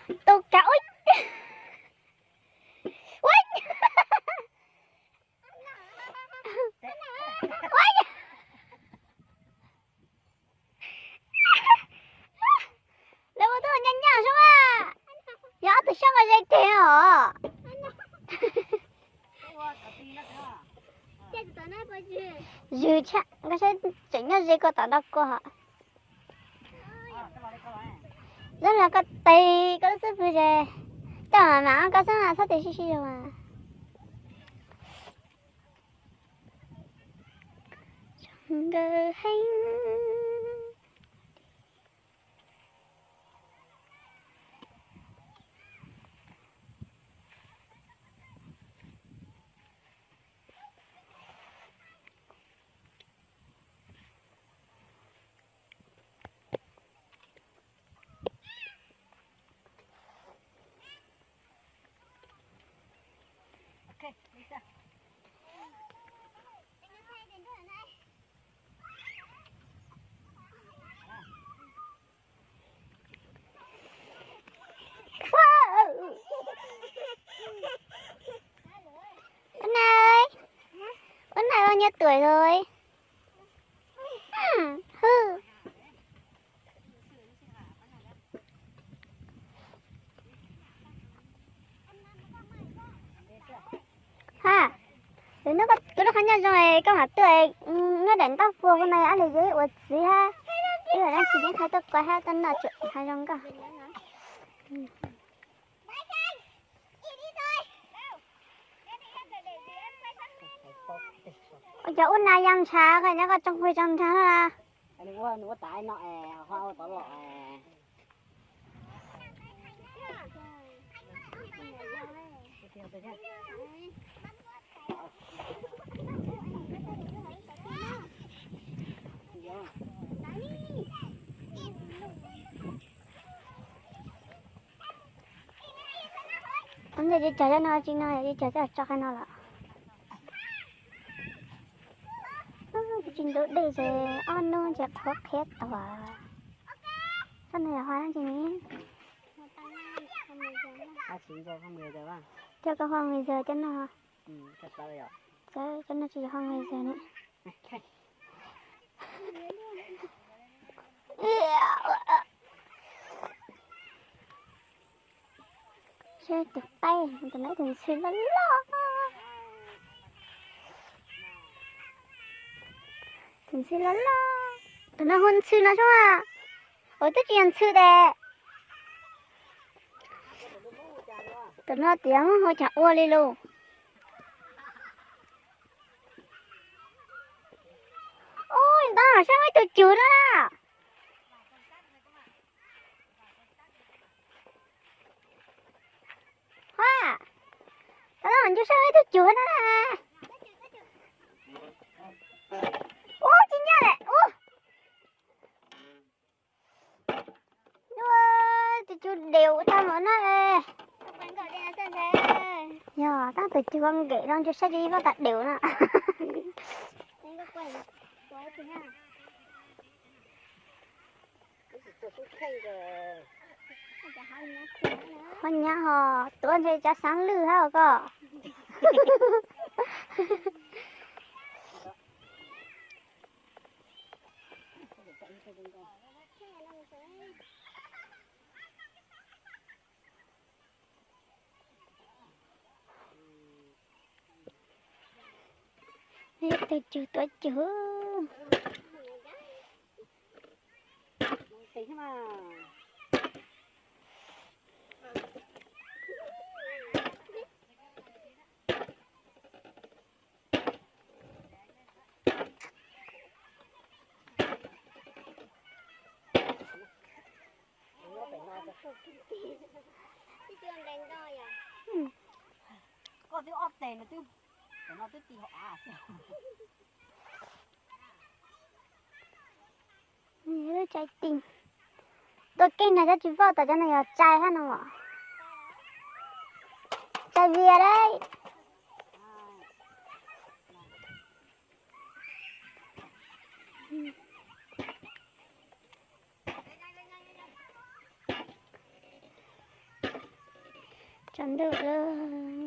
Tus kav ua, ua, ua. Lawv ua tub nyaj nyaj sub a. Yog ob tug xyoob nqaij ze tiag os. Zwm tshaj, nkauj saib tseem nyob ze koj tom ntau kua hos. Zob los koj tes koj lub xub pwg ze. Coj mam koj xwb mas txhob tes sib sib zog mas. Zoo nkauj heev. Ua nais, ua nais bao nhiêu tuổi rồi? Hư. Ha, lwm hnub koj lub qhov ncauj zoo es koj mam tuaj, nyob daim ntaub puag no ab li yog ua txiv hab, ib yam dab tsi yeej hais tuaj koj hab tuaj noj tsuam hav zoov nkauj. Ua cov ub na ya ntshav koj nyob koj tsoo qhuj tsoo nrag na. Ntawm ces cog cov no tsis no, ces cog coj tso qhov no lawm. Tsis ntub dej ces ob hnub ces qhuav qhiav tuag. Tsob no yog hoa dab tsi ne? Coj koj hoa nqis zog cov no. Cov no tsis yog hoa nqis zog ne. Seb tus qaib, tus no ib tug ntxhw loj loj. Tus ntxhw loj loj. Tus no hu ntxhw no sub a. Ua twb tsis yog ntxhw tes. Tus no tias muab hu cas ua li lus. Ub, ntawd saib muaj ib tug cug no na. Hua, ntawd saib muaj ib tug cug no na. Ub, tsis ncaj lawm ub. Tus cug deum tag npaum no. Yog tab tus cug nkem no ntsia saib tus ib pob tas deum na. Ho nyab ho tuav ntshe cov xaav lwj hab koj. Tus cug tuav cug. Koj twb ob tes no twb, no twb ti hauv av xwb. Lub tsaib ti. Tua keej no cov tsis voj tas cov no yog tsaib hab no. Tsaib vias dab. Tsaus ntuj lawm.